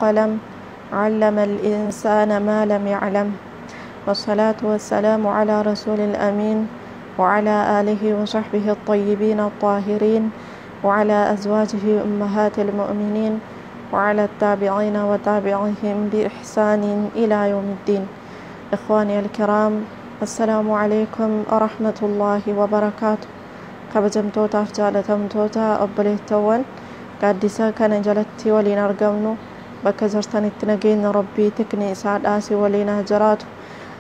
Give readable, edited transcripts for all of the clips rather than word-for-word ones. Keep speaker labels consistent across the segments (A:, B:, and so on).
A: والقلم، علم الإنسان ما لم يعلم، والصلاة والسلام على رسول الأمين وعلى آله وصحبه الطيبين الطاهرين وعلى أزواجه أمهات المؤمنين وعلى التابعين وتابعيهم بإحسان إلى يوم الدين. إخواني الكرام، السلام عليكم ورحمة الله وبركاته. Kabajamtootaaf jaalatamtoota obboleettawwan gaaddisa kana jalatti waliin argamnu, bakka jirtanitti nageenya Rabbii tikni isaa dhaasii waliin haa jiraatu.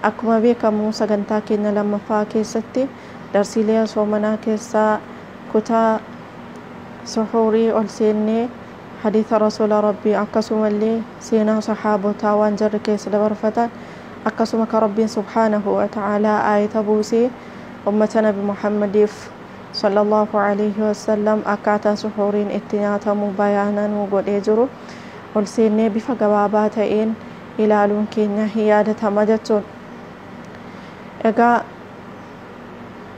A: Akkuma beekamu, sagantaa keenya lammaffaa keessatti darsiilee soomanaa keessaa kutaa suhuurii ol seennee, hadiisa Rasuula Rabbii, akkasumallee seenaa sahaabotaa, waan jarri keessa dabarfatan, akkasuma ka Rabbiin subhaanahu wa ta'aalaa aayata buusee ummata Nabi Muhammadiif sallallahu alaihi wasallam akkaataa suhuuriin itti nyaatamu bayaananuu godhee jiru ol seennee bifa gabaabaa ta'een ilaaluun keenya hin yaadatama jechuun. Egaa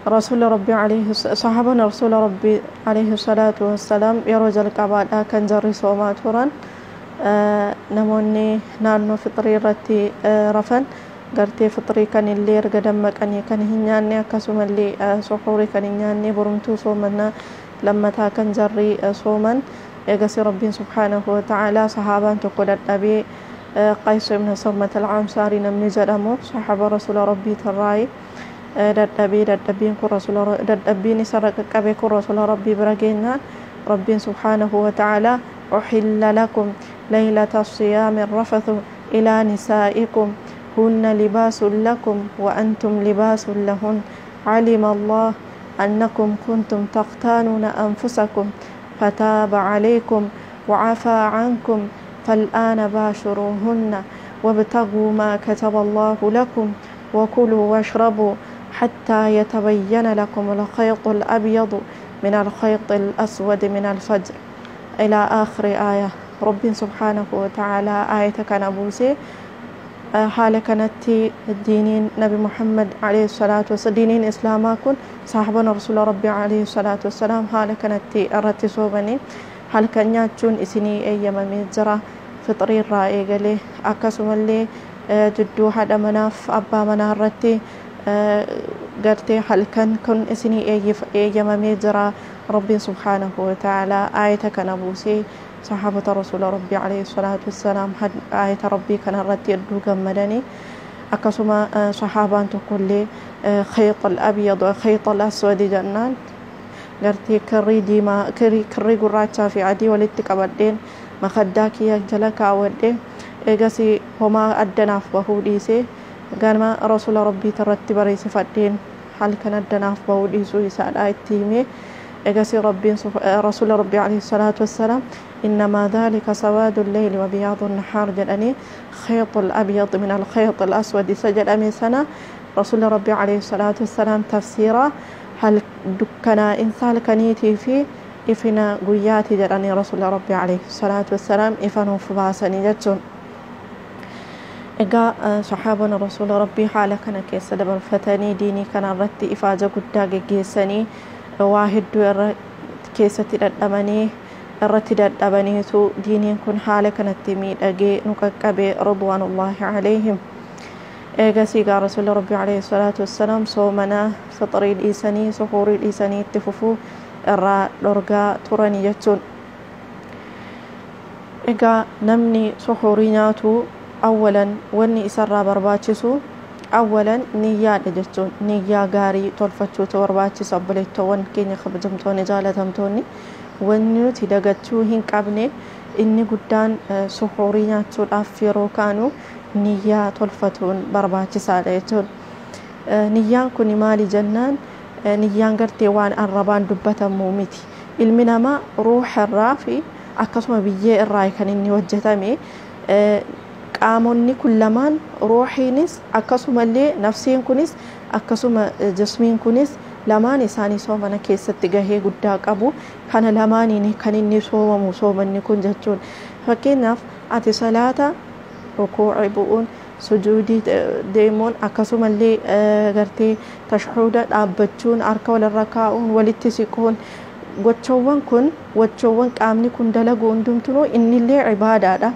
A: Rasuulli Rabbii alayhi, sahaabonni Rasuula Rabbii alayhi salaatu wassalaam yeroo jalqabaadha kan jarri soomaa turan, namoonni naannoo fixrii irratti rafan gartee fixrii kan illee erga dammaqanii kan hin nyaanne, akkasumallee suhuurii kan hin nyaanne, borumtuu soomana lammataa kan jarri sooman. Eegasi Rabbiin subhaanahu wa ta'aalaa sahaabaan tokko dadhabee, Qays ibn Sarmat al-Ansaarii namni jedhamu, sahaaba Rasuula Rabbii tarraayi dadhabee, dadhabbiin kun Rasuula, dadhabbiin isarra qaqqabe kun Rasuula Rabbii bira geenyaan, Rabbiin subhaanahu wa ta'aalaa أحل لكم ليلة الصيام الرفث إلى نسائكم هن لباس لكم وأنتم لباس لهن، علم الله أنكم كنتم تختانون أنفسكم فتاب عليكم وعفى عنكم، فالآن باشروهن وابتغوا ما كتب الله لكم، وكلوا واشربوا حتى يتبين لكم الخيط الأبيض من الخيط الأسود من الفجر، إلى آخر آية. رب سبحانه وتعالى آية كان buusee haala kanatti diiniin Nabi Muhammad alayhi salaatu wassalaam, diiniin Islaamaa kun, saahiban Rasuula Rabbii alayhi salaatu wassalaam haala kanatti irratti soomanii, halkan nyaachuun isinii eeyyamamee jira fixrii irraa eegalee, akkasumallee jidduu haadha manaaf abbaa manaa irratti gartee halkan kun isinii eeyyamamee jira. Rabbiin subhaanahu wa ta'aalaa aayata kana buusee, sahaabota Rasuula Rabbii alayhi salaatu wassalaam aayata Rabbii kana irratti hedduu gammadanii, akkasuma sahaabaan tokkollee خيط الأبيض وخيط الأسود jennaan, gartee kirrii diimaa, kirrii gurraachaa fi adii walitti qabadheen makaddaa kiyya jala kaawwadhee, eegasii homaa addanaaf bahuu dhiisee, ganama Rasuula Rabbii irratti bareessifadheen halkan addanaaf bahuu dhiisuu isaadha itti himee, eegasii Rabbiin, Rasuula Rabbii alayhi salaatu wassalaam إنما ذلك سواد الليل وبياض النهار jedhanii, خيط الأبيض من الخيط الأسود isa jedhame sana Rasuula Rabbii alayhi salaatu wassalaam tafsiira hal dukkanaa'insa halkaniitii fi ifina guyyaati jedhanii, Rasuula Rabbii alayhi salaatu wassalaam ifa nuuf baasanii jechuun. Egaa saxaabonni Rasuula Rabbii haala kana keessa dabarfatanii, diinii kana irratti ifaaja guddaa geggeessanii, waa hedduu irra keessatti dhadhabanii, irratti dadhabaniitu diiniin kun haala kanatti miidhagee nu qaqqabe, ridwaanullaahi alayhim. Eegasii gaa Rasuulli Rabbii alayhi salaatu wassalaam soomana fixrii dhiisanii suhuurii dhiisanii itti fufuu irraa dhorgaa turanii jechuun. Egaa namni suhuurii nyaatu awwalan wanni isarraa barbaachisu awwalan niyyaadha jechuun, niyyaa gaarii tolfachuutu barbaachisa. Obboleettoowwan keenya kabajamtoonni jaalatamtoonni, wanni nuti dagachuu hin qabne inni guddaan suhuurii nyaachuudhaaf yeroo kaanu niyyaa tolfatuun barbaachisaadha jechuun. Niyyaan kun maali jennaan, niyyaan gartee waan arrabaan dubbatamu miti. Ilmi namaa ruuxa irraa fi akkasuma biyyee irraa kan inni hojjetame. Qaamonni kun lamaan, ruuxiinis akkasumallee nafsiin kunis, akkasuma jismiin kunis, lamaan isaanii soomana keessatti gahee guddaa qabu. Kana lamaaniin kan inni soomamu soomanni kun jechuun. Fakkeenyaaf, ati salaata rukuuci bu'uun, sujuudii deemuun, akkasumallee gartee tashhuuda dhaabbachuun, harka walirra kaa'uun, walitti siquun, gochoowwan kun, gochoowwan qaamni kun dalagu hundumtunuu innillee ibaadaadha.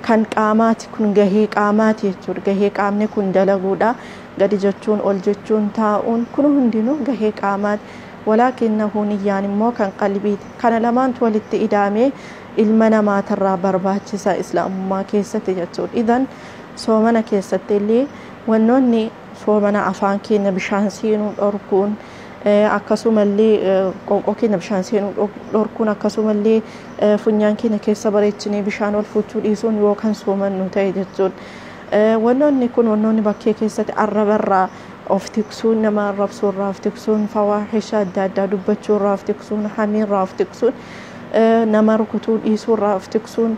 A: Kan qaamaati kun gahee qaamaati jechuudha. Gahee qaamni kun dalaguudha. Gadi jechuun, ol jechuun, taa'uun kun hundinuu gahee qaamaati. Walaakinnahu niyyaan immoo kan qalbiiti. Kana lamaantu walitti idaamee ilma namaatirraa barbaachisa islaamummaa keessatti jechuudha. Idan soomana keessatti illee wannoonni soomana afaan keenya bishaan seenuu dhorkuun, akkasumallee qoonqoo keenya bishaan seenuu dhorkuun, akkasumallee funyaan keenya keessa bareechinee bishaan ol fuuchuu dhiisuun yoo kan soomannu ta'e jechuudha. Wannoonni kun wannoonni bakkee keessatti arrabarraa of tiksuun, nama arrabsuurraa of tiksuun, fawaahisha adda addaa dubbachuurraa of tiksuun, hamiirraa of tiksuun, nama rukutuu dhiisuurraa of tiksuun,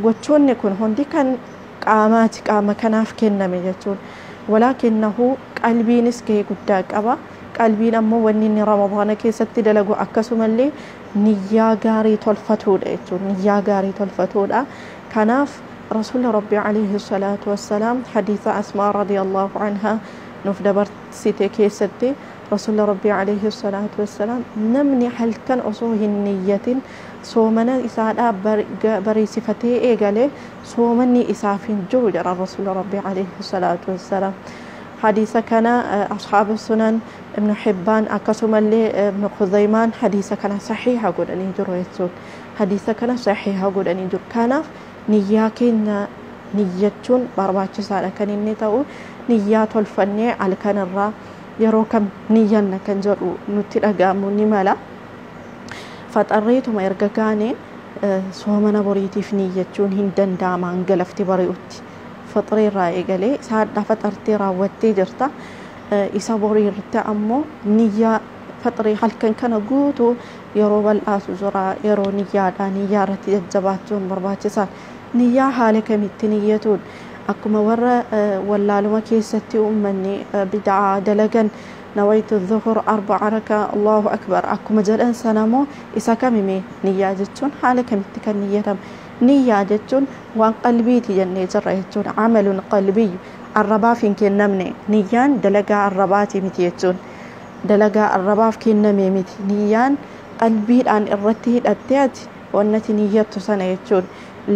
A: gochoonni kun hundi kan qaamaati, qaama kanaaf kenname jechuudha. Walaakinnahu qalbiinis gahee guddaa qaba. Qalbiin ammoo wanni inni Ramadaana keessatti dalagu akkasumallee niyyaa gaarii tolfatuudha jechuudha. Niyyaa gaarii tolfatuudha. Kanaaf Rasuulli Rabbi alayhi salaatu wassalaam hadiisa Asmaa radiyallahu anhaa nuuf dabarsite keessatti Rasuulli Rabbi alayhi salaatu wassalaam namni halkan osoo hin niyyatin soomana isaadhaa bareessifatee eegale soomanni isaaf hin jiru jedha Rasuulli Rabbi alayhi salaatu wassalaam. Hadiisa kana asxaabu sunan Ibnu Hibbaan akkasumallee Ibnu Khuzaymaan hadiisa kana saxiiha godhanii jiru jechuudha. Hadiisa kana saxiiha godhanii jiru. Kanaaf niyyaa keenya niyyachuun barbaachisaadha kan inni ta'u. Niyyaa tolfannee halkanirraa yeroo kam niyyanna kan jedhu nutti dhaga'amu ni mala. Faxarreetuma erga gaane soomana boriitiif niyyachuun hin danda'ama hanga lafti bari'utti. Faxreerraa eegalee saadhaa faxartee raawwattee jirta. Isa boriirratti ammoo niyyaa faxree halkan kana guutuu yeroo bal'aatu jira. Yeroo niyyaadha, niyyaa irratti jajjabaachuun barbaachisaadha. Niyyaa haala kamitti niyyatuun akkuma warra wallaaluma keessatti uummanni bid'aa dalagan nawaytu dhuhur 4 raka Allahu akbar akkuma jedhan sanamoo isa kamime niyyaa jechuun haala kamitti kan niyyatamu? Niyyaa jechuun waan qalbiiti jennee jirra jechuun amalun qalbii arrabaaf hin kennamne. Niyyaan dalagaa arrabaati miti jechuun dalagaa arrabaaf kenname miti. Niyyaan qalbiidhaan irratti hidhattee ati wannati niyyattu sana jechuun.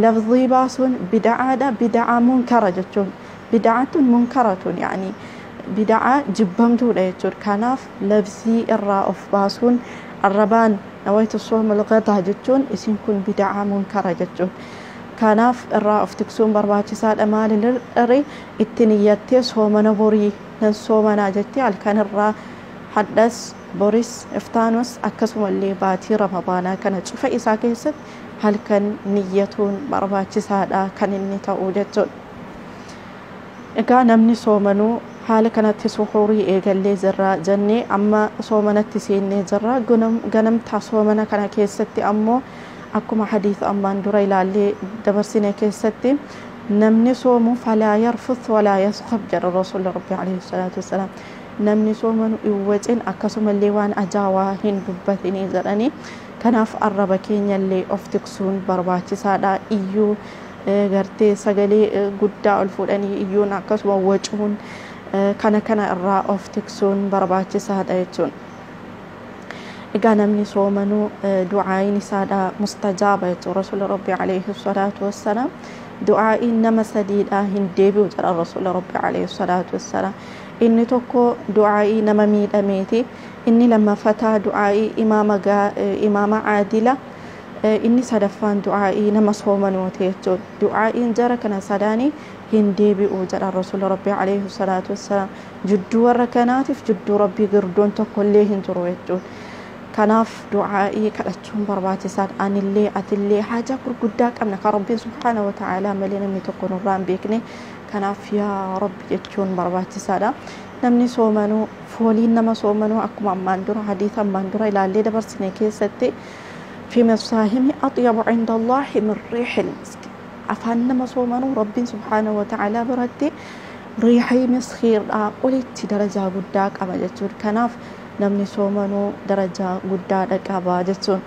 A: Lafzii baasuun bid'aadha, bid'aa munkara jechuun, bid'aatun munkaratun yaani bid'aa jibbamtuudha jechuudha. Kanaaf lafzii irraa of baasuun arrabaan nawaytu sooma al-ghadaa jechuun isin kun bid'aa munkara jechuun. Kanaaf irraa of tiksuun barbaachisaadha. Maalirra itti niyyattee soomana borii nan soomanaa jettee halkan irraa hadhas boris iftaanus akkasumallee baatii Ramadaanaa kana cufa isaa keessatti halkan niyyatuun barbaachisaadha kan inni ta'u jechuudha. Egaa namni soomanuu haala kanatti suhuurii eegallee jirra jennee amma soomanatti seennee jirra. Ganamtaa soomana kana keessatti ammoo akkuma hadiisa ammaan dura ilaallee dabarsine keessatti namni soomu falaa yarfuth walaa yaskhab jedha Rasuulli Rabbi alayhi salaatu wassalaam. Namni soomanu hin wacin akkasumallee waan ajaa'aa hin dubbatinii jedhanii. Kanaaf arraba keenyallee of tiksuun barbaachisaadha. Iyyuu gartee sagalee guddaa ol fuudhanii iyyuun akkasuma wacuun kana kana irraa of tiksuun barbaachisaadha jechuun. Egaa namni soomanuu du'aayin isaadha mustajaaba jechuun. Rasuulli Rabbi alayhi salaatu wassalaam du'aayin nama sadiidha hin deebi'u jedha Rasuulli Rabbi alayhi salaatu wassalaam. Inni tokko du'aayii nama miidhameeti. Inni lammaffaa du'aayii imaama aadila. Inni sadaffaan du'aayii nama soomanuuti jechuudha. Du'aayiin jara kana sadaanii hin deebi'u jedha Rasuulli Rabbi alayhi salaatu wassalaam. Jidduu warra kanaatiif jidduu Rabbii girdoon tokkollee hin jiru jechuudha. Kanaaf du'aayii kadhachuun barbaachisaadha. Anillee atillee haajaa gurguddaa qabna kan Rabbiin subhaana wa ta'aalaa malee namni tokko nurraa hin beekne. Kanaaf yaa Rabbi jechuun barbaachisaadha. Namni soomanuu fooliin nama soomanuu akkuma ammaan dura hadiisa ammaan dura ilaallee dabarsine keessatti fi masaahimi atyabu inda Allaahi min riixil miski. Afaan nama soomanuu Rabbiin subhaana wa ta'aalaa biratti riixii miskiidhaa olitti darajaa guddaa qaba jechuudha. Kanaaf namni soomanuu darajaa guddaadha qaba jechuun.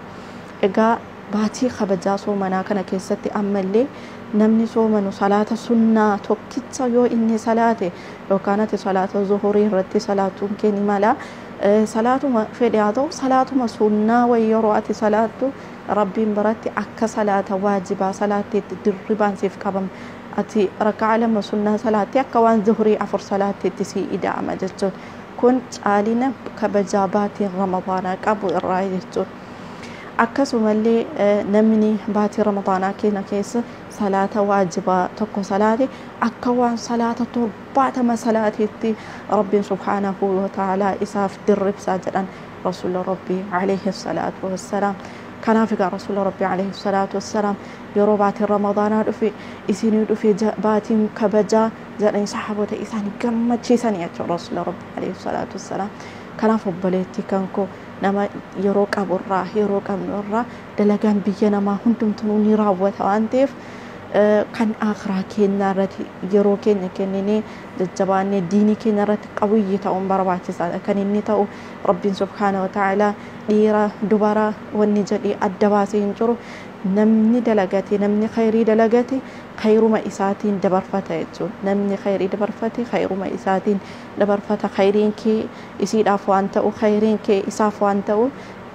A: Egaa baatii kabajaa soomanaa kana keessatti ammallee namni soomanu salaata sunnaa tokkicha yoo inni salaate yookaan ati salaata zuhurii irratti salaatuun kee ni mala. Salaatuma fedhe haa ta'u salaatuma sunnaa wayii yeroo ati salaattu Rabbiin biratti akka salaata waajibaa salaatteetti dirribaan siif qabama. Ati raka'aa 2 sunnaa salaattee akka waan zuhurii 4 salaatteetti sii ida'ama jechuudha. Kun caalina kabajaa baatiin Ramadaanaa qabu irraa jechuudha. Akkasumallee namni baatii Ramadaanaa keenya keessa salaata waajibaa tokko salaate akka waan salaata 70 salaateetti Rabbiin subhaanahu wa ta'aalaa isaaf dirribsaa jedhan Rasuula Rabbii alayhi salaatu wassalaam. Kanaaf egaa Rasuula Rabbii alayhi salaatu wassalaam yeroo baatiin Ramadaanaa dhufe isinii dhufe baatiin kabajaa jedhanii sahaabota isaanii gammachiisanii jechuudha Rasuula Rabbii alayhi salaatu wassalaam. Kanaaf obboleettii kan koo nama yeroo qaburraa yeroo qabnurraa dalagaan biyya namaa hundumtuu ni raawwata waan ta'eef kan akhiraa keenya irratti yeroo keenya kenninee jajjabaannee diinii keenya irratti qabuyyee ta'uun barbaachisaadha. Kan inni ta'u Rabbiin subhaana wa ta'aalaa dhiira dubara wanni jedhee adda baasee hin jiru. Namni dalagate namni khayrii dalagate khayruma isaatiin dabarfata jechuudha. Namni khayrii dabarfate khayruma isaatiin dabarfata. Khayriin kee isiidhaaf waan ta'u khayriin kee isaaf waan ta'u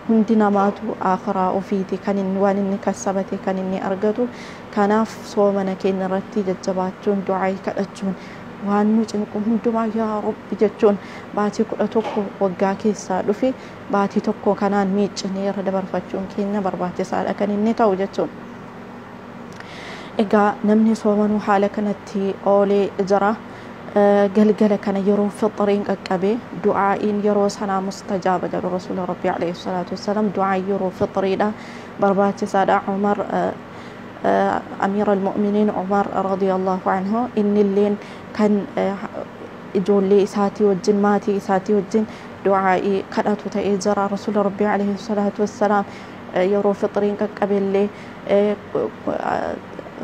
A: hundi namaatu akhiraa ofiiti kan inni waan inni kassabate kan inni argatu. Kanaaf soomana keenya irratti jajjabaachuun du'aa kadhachuun waan nu cinqu hundumaa yaa Rabbi jechuun baatii 11 waggaa keessaa dhufe baatii tokko kanaan miiccinee irra dabarfachuun keenya barbaachisaadha kan inni ta'u jechuun. Egaa namni soomanuu haala kanatti oolee jira. Galgala kana yeroo fixriin qaqqabe du'aa'iin yeroo sanaa mustajaaba jedhu Rasuula Rabbii alayhi salaatu wassalaam. Du'aa'iin yeroo fixriidha barbaachisaadha. Umar Amiira al-Mu'miniin Umar radiyallahu anhu innilleen kan ijoollee isaatii wajjin maatii isaatii wajjin du'aa'ii kadhatu ta'ee jira. Rasuula Rabbii alayhi salaatu wassalaam yeroo fixriin qaqqabellee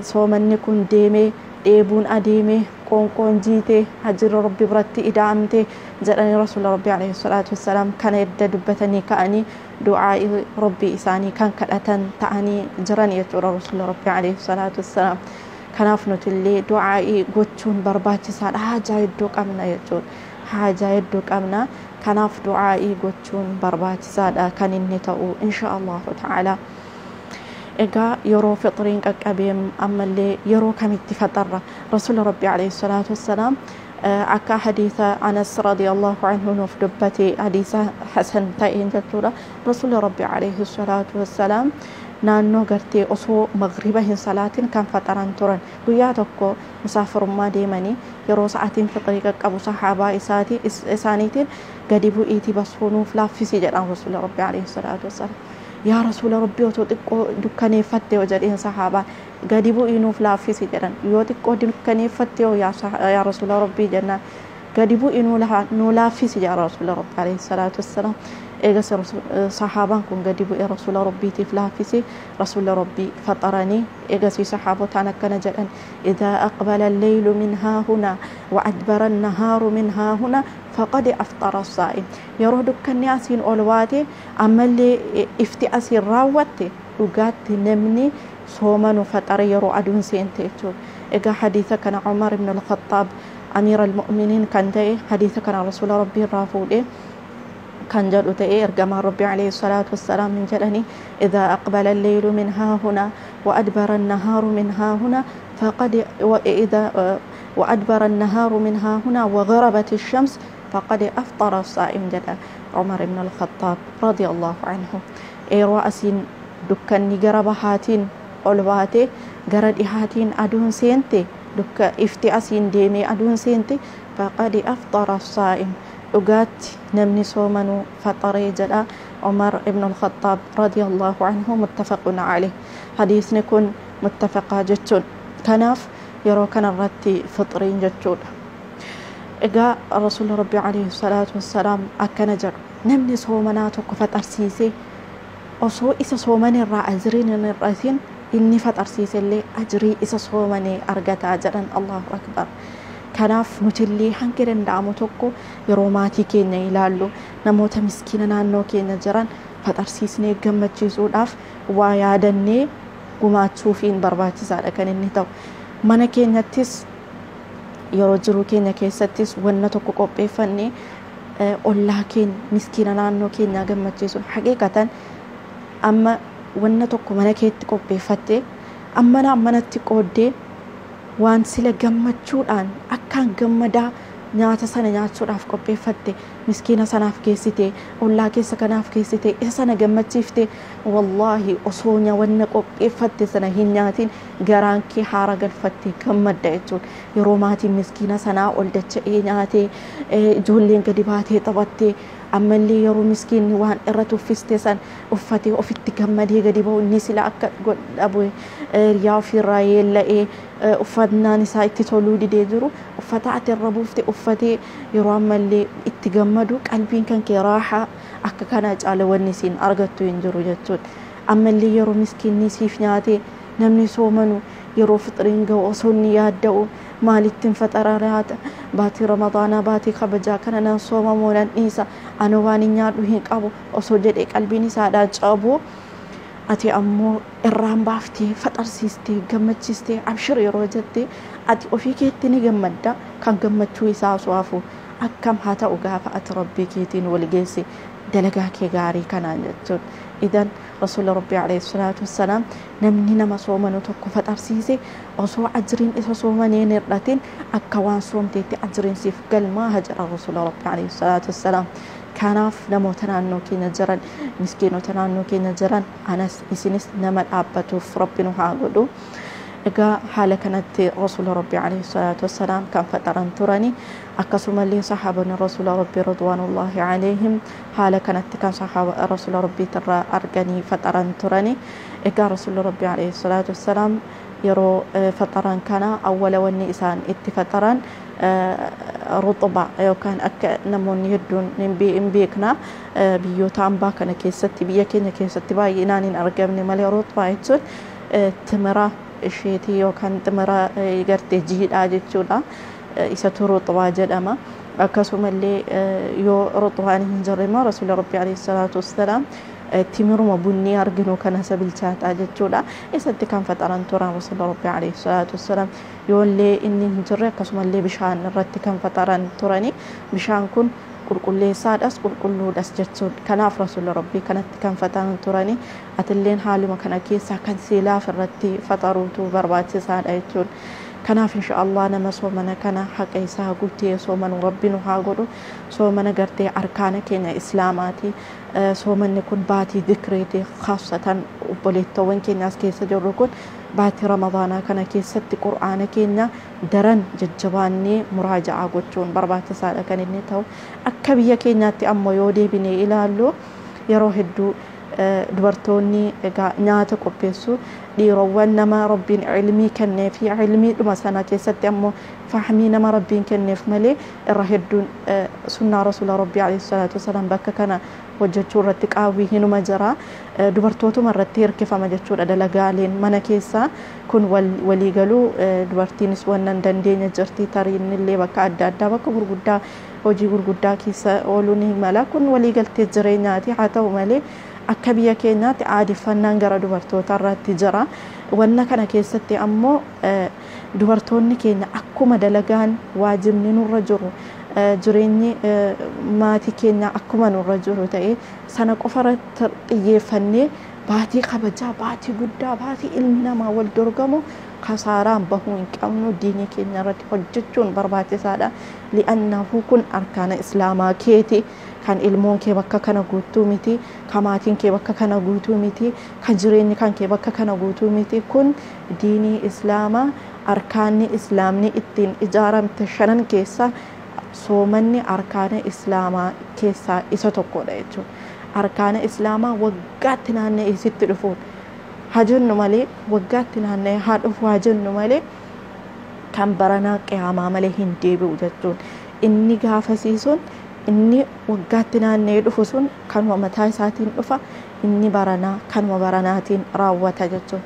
A: soomanni kun deemee dheebuun adeemee qoonqoon jiitee hajjirra Rabbi biratti ida'amte jedhanii Rasuula Rabbii alayhi salaatu wassalaam kana edda dubbatanii ka'anii du'aa'ii Rabbii isaanii kan kadhatan ta'anii jiran jechuudha Rasuula Rabbii alayhi salaatu wassalaam. Kanaaf nuti illee du'aa'ii gochuun barbaachisaadha. Haajaa hedduu qabna jechuudha. Haajaa hedduu qabna. Kanaaf du'aa'ii gochuun barbaachisaadha kan inni ta'u insha Allahu ta'ala. Egaa yeroo fixriin qaqqabee ammallee yeroo kamitti faxarra Rasuula Rabbii alayhi salaatu wassalaam akka hadiisa Anas radiyallahu anhu nuuf dubbate hadiisa hasan ta'een jechuudha. Rasuula Rabbii alayhi salaatu wassalaam naannoo gartee osoo magriba hin salaatin kan faxaran turan. Guyyaa tokko musaafirummaa deemanii yeroo sa'aatiin fixrii qaqqabu sahaabaa isaaniitiin gadi bu'iitii basuu nuuf laaffisi jedhan Rasuula Rabbii alayhi salaatu wassalaam. Yaa Rasuula Rabbii otoo xiqqoo dukkaneeffatte yoo jedheen sahaabaan gadi bu'ii nuuf laaffisi jedhan. Yoo xiqqoo dukkaneeffatte yoo yaa Rasuula Rabbii jennaan gadi bu'ii nuu laaffisi jedha Rasuula Rabbii alayhi salaatu wassalaam. Eegas sahaabaan kun gadi bu'ee Rasuula Rabbiitiif laaffisi. Rasuula Rabbii faxaranii eegasii sahaabotaan akkana jedhan idaa aqbala alleylu min haahunaa wa adbara annahaaru min haahunaa faqad aftara as-saa'im. Yeroo dukkanni asiin ol waate ammallee ifti asiin raawwatte dhugaatti namni soomanu faxare yeroo aduun seente jechuudha. Egaa hadiisa kana Umar ibn al-Khattaab Amiira al-Mu'miniin kan ta'e hadiisa kana Rasuula Rabbii irraa fuudhee kan jedhu ta'ee ergamaan Rabbii alayhi salaatu wassalaam hin jedhanii idaa aqbala alleylu min haahunaa wa adbara annahaaru min haahunaa faqad wa adbara annahaaru min haahunaa wa gharabat ash-shams faqad aftara as-saa'im jedha Umar ibn al-Khattaab radiyallahu anhu. Yeroo asiin dukkanni gara bahaatiin ol baate gara dhihaatiin aduun seente dukka ifti asiin deemee aduun seente faqad aftara as-saa'im dhugaatti namni soomanuu faxaree jedha Umar ibn al-Khattaab radiyallahu anhu muttafaqun alayh. Hadiisni kun muttafaqaa jechuun kanaaf yeroo kanarratti fixriin jechuudha. Egaa Rasuulli Rabbii alayhi salaatu wassalaam akkana jedhu namni soomanaa tokko faxarsiisee osoo isa soomanirraa ajriin hin hir'atin inni faxarsiise illee ajrii isa soomanee argataa jedhan. Allahu akbar. Kanaaf nutillee hanga danda'amu tokko yeroo maatii keenya ilaallu namoota miskiina naannoo keenya jiran faxarsiisnee gammachiisuudhaaf waa yaadannee gumaachuufiin barbaachisaadha kan inni ta'u. Mana keenyattis yeroo jiruu keenya keessattis wanna tokko qopheeffannee ollaa keenya miskiina naannoo keenyaa gammachiisuun haqiiqatan amma Wanna tokko mana keetti qopheeffattee ammana ammanatti qooddee waan sila gammachuudhaan akkaan gammadaa nyaata sana nyaachuudhaaf qopheeffatte miskiina sanaaf geessite, ollaa keessa kanaaf geessite, isa sana gammachiifte, wallaahi osoo wanna qopheeffatte sana hin nyaatin garaan kee haara galfatte gammadda jechuudha. Yeroo maatiin miskiina sanaa ol dacha'ee nyaatee, ijoolleen gadi baatee taphattee, ammallee yeroo miskiinni waan irra tuffiste san uffatee ofitti gammadee gadi ba'u, inni sila akka dhabu hiriyaa ofiirraa yeella'ee uffannaan isaa itti toluu didee jiru uffata ati irra buufte uffatee yeroo ammallee itti gammadu, qalbiin kan kee raaxaa akka kana caala wanni isiin argattu hin jiru jechuudha. Ammallee yeroo miskiinni siif nyaatee, namni soomanu yeroo fixriin ga'u osoo inni yaadda'u maalittiin faxara laata, baatii Ramadaanaa baatii kabajaa kana nan soomamoo nan dhiisa, ana waan hin nyaadhu hin qabu osoo jedhee qalbiin isaadhaan cabu, ati ammoo irraan baaftee faxarsiistee gammachiistee abshir yeroo jettee ati ofii keetti ni gammadda. Kan gammachuu isaa osoo hafu akkam haa ta'u gaafa ati Rabbii keetiin wal geesse dalagaa kee gaarii kanaan jechuudha. Idan Rasuula Rabbii alayhi salaatu wassalaam namni nama soomanu tokko faxarsiise osoo ajriin isa soomanee hin hir'atin akka waan soomteetti ajriin siif galmaa jedha Rasuula Rabbii alayhi salaatu wassalaam. Kanaaf namoota naannoo keenya jiran, miskiinota naannoo keenya jiran, anas isinis nama dhaabbatuuf Rabbi nu haa godhu. Egaa haala kanatti Rasuula Rabbii alayhi salaatu wassalaam kan faxaran turani. Akkasumallee sahaabonni Rasuula Rabbii ridwaanullahi alayhim haala kanatti kan sahaaba Rasuula Rabbiitirraa arganii faxaran turani. Egaa Rasuula Rabbii alayhi salaatu wassalaam yeroo faxaran kana awwala wanni isaan itti faxaran ruxba yookaan akka namoonni hedduun hin beekna, biyyoota ambaa kana keessatti, biyya keenya keessatti baay'inaan hin argamne malee, ruxbaa jechuun timira isheetii yookaan timira gartee jiidhaa jechuudha. Isatu ruxbaa jedhama. Akkasumallee yoo ruxbaan hin jirre immoo Rasuula Rabbii alayhi salaatu wassalaam timiruma bunnii arginu kana isa bilchaataa jechuudha. Isatti kan faxaran turan Rasuula Rabbii alayhi salaatu wassalaam. Yoollee inni hin jirre akkasumallee bishaan irratti kan faxaran turani. Bishaan kun qulqulleessaadhas qulqulluudhas jechuudha. Kanaaf Rasuula Rabbii kanatti kan faxaran turani. Atilleen haaluma kana keessaa kan seelaaf irratti faxaruutu barbaachisaadha jechuudha. Kanaaf insha Allah nama soomana kana haqa isaa guutee soomanu Rabbi nu haa godhu. Soomana gartee arkaana keenya Islaamaati. Soomanni kun baatii dhikriiti. Khaasatan obboleettowwan keenyaas keessa jirru kun baatii Ramadaanaa kana keessatti Qur'aana keenya daran jajjabaannee muraaja'aa gochuun barbaachisaadha kan inni ta'u. Akka biyya keenyaatti ammoo yoo deebinee ilaallu yeroo hedduu dubartoonni egaa nyaata qopheessu, dhiirowwan nama Rabbiin ilmii kennee fi ilmiidhuma sana keessatti ammoo fahmii nama Rabbiin kenneef malee irra hedduun sunnaa Rasuula Rabbii alayhi salaatu wasalaam bakka kana hojjechuu irratti qaawwii hinuma jira. Dubartootuma irratti hirkifama jechuudha dalagaaleen mana keessaa kun waliigaluu. Dubartiinis wannan hin dandeenye jirti, tariin illee bakka adda addaa bakka gurguddaa hojii gurguddaa keessa ooluu ni mala, kun waliigaltee jireenyaati. Haa ta'u malee akka biyya keenyaatti aadeffannaan gara dubartoota irratti jira. Wanna kana keessatti ammoo dubartoonni keenya akkuma dalagaan waajibni nurra jiru, jireenyi maatii keenya akkuma nurra jiru ta'e, sana qofa irratti xiyyeeffannee baatii kabajaa, baatii guddaa, baatii ilmi namaa wal dorgamu kasaaraan bahuu hin qabnu. Diinii keenya irratti hojjechuun barbaachisaadha. Li'annahu kun arkaana Islaamaa keeti. Kan ilmoon kee bakka kana guutuu miti, kan maatiin kee bakka kana guutuu miti, kan jireenyi kan kee bakka kana guutuu miti. Kun diinii Islaamaa, arkaanni Islaamni ittiin ijaaramte shanan keessaa soomanni arkaana Islaamaa keessaa isa tokkodha jechuudha. Arkaana Islaamaa waggaatti naanna'ee sitti dhufuun haa jennu malee, waggaatti naanna'ee haa dhufu haa jennu malee, kan baranaa qiyaamaa malee hin deebi'u jechuun. Inni gaafasii sun, inni waggaatti naanna'ee dhufu sun kanuma mataa isaatiin dhufa, inni baranaa kanuma baranaatiin raawwata jechuun.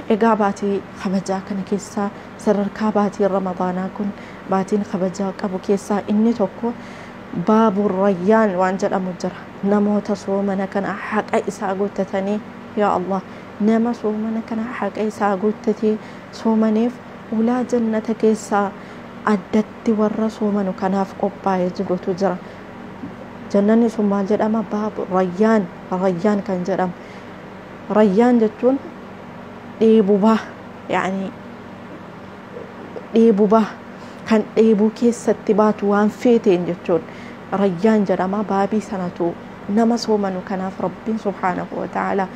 A: Egaa baatii kabajaa kana keessaa sadarkaa baatiin Ramadaanaa kun baatiin kabajaa qabu keessaa inni tokko baaburrayyaan waan jedhamu jira. Namoota soomana kana haqa isaa guuttatanii, yaa Allah, nama soomana kana haqa isaa guuttatee soomaneef ulaa jannata keessaa addatti warra soomanu kanaaf qophaa'ee jirutu jira. Jannanni sun maal jedhama? Baabu rayyaan, rayyaan kan jedhamu. Rayyaan jechuun dheebubaa, yaani dheebubaa kan dheebuu keessatti baatu waan feeteen jechuun rayyaan jedhama. Baabii sanatu nama soomanu kanaaf Rabbiin subhaanahu wa ta'ala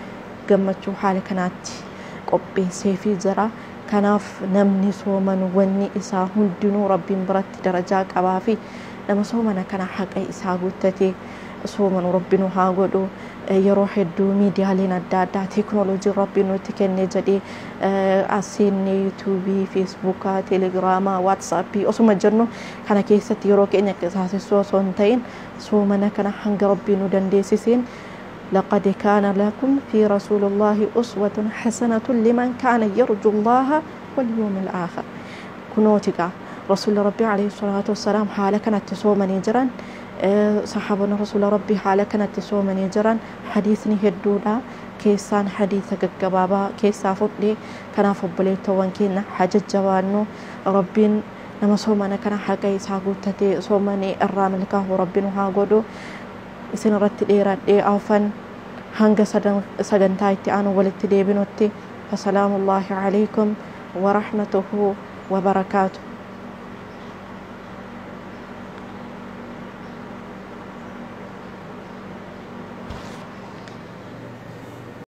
A: gammachuu haala kanaatti qopheesseefii jira. Kanaaf namni soomanu wanni isaa hundinuu Rabbiin biratti darajaa qabaa fi nama soomana kana haqa isaa guuttatee soomanu Rabbi nu haa godhu. Yeroo hedduu miidiyaaleen adda addaa teekinooloojiin Rabbi nutti kenne jedhee asiinne yuutuubii, feesbuukaa, teelegiraamaa, waatsaappii osuma jennu kana keessatti yeroo keenya qisaasessuu osoo hin ta'in soomana kana hanga Rabbi nu dandeessiseen لقد كان لكم في رسول الله أسوة حسنة لمن كان يرجو الله واليوم الآخر. كنوتك رسول ربي عليه الصلاة والسلام حالة كانت صومني جرا، صحابنا رسول ربي حالة كانت صومني جرا. حديثني هدودا كيسان حديث قبابا كيسا فضلي كان فبلي توان كينا حاجة جوانو ربين نما صومنا كان حقا يساقوتتي صومني الرامل كاهو ربين وهاقودو. Isin irratti dheeradhee afan hanga sagantaa itti aanu walitti deebinutti fasalaamullaahi alaykum warahmatuhu wabarakaatu.